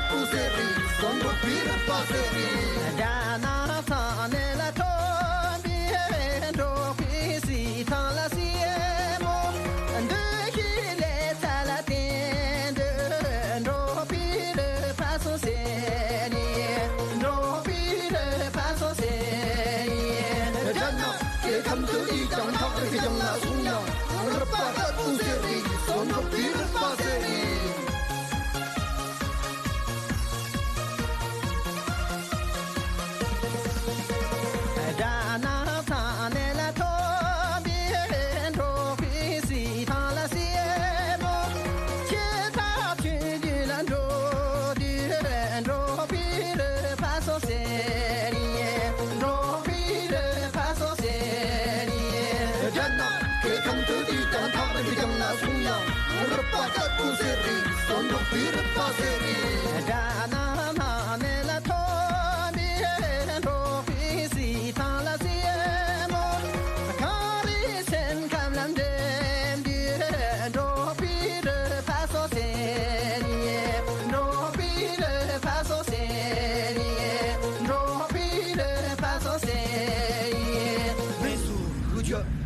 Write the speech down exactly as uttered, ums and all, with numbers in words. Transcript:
དགོས་ཟེར་རེད། བསམ་འགྲུབ་པའི་རིག་པ་ཟེར་རེད། དགྲ་རྣམས་ཚང་ནས་ལ་ཐོན་པའི་འགྲོ་བའི་སྲིད་ཐང་ལ་སྲིད་མོ། འདུ་ཤེས་ལས་ཚ་ལ་བརྟེན་དུ་འགྲོ་བའི་རིག་པ་སོ་ཟེར་ནས། འགྲོ་བའི་རིག་པ་སོ་ཟེར་ནས། དགྲ་རྣམས་སྐྱེ་ཁམས་དུ་དེ་ཀྱང་ཐག་རིང་ཀྱང་ལ་སོང་ཡང་། རིག་པ་ལྟ་བུ་ཟེར་རེད། བསམ་འགྲུབ་པའི་རིག་པ་ཟེར་རེད། དགྲ་རྣམས་ཚང་ནས་ལ་ཐོན་པའི་འགྲོ་བའི་སྲིད་ཐང་ལ་སྲིད་མོ། ཁྱེད་ཐག་ཆོད་དུས་ལ་འགྲོ་དུས་འགྲོ་བའི་རིག་པ་སོ་ཟེར་ཡིན། འགྲོ་བའི་རིག་པ་སོ་ཟེར་ཡིན། དགྲ་རྣམས་སྐྱེ་ཁམས་དུ་དེ་ཀྱང་ཐག་རིང་ཀྱང་ལ་སོང་ཡང་། རིག་པ་ལྟ་བུ་ཟེར་རེད། བསམ་འགྲུབ་པའི་རིག་པ་ཟེར་རེད། དགྲ་རྣམས་ནང་ནས་ལ་ཐོན་པའི་འགྲོ་བའི་སྲིད་ཐང་ལ་སྲིད་མོ། གངས་རི་སེམས་ཁམས་ལ་འདྲེན་དུས་འགྲོ་བའི་རིག་པ་སོ་ཟེར་ཡིན། འགྲོ་བའི་རིག་པ་སོ་ཟེར་ཡིན། འགྲོ་བའི་རིག་པ་སོ་ཟེར་ཡིན། མི་སུ་ཧུ་ཅོ།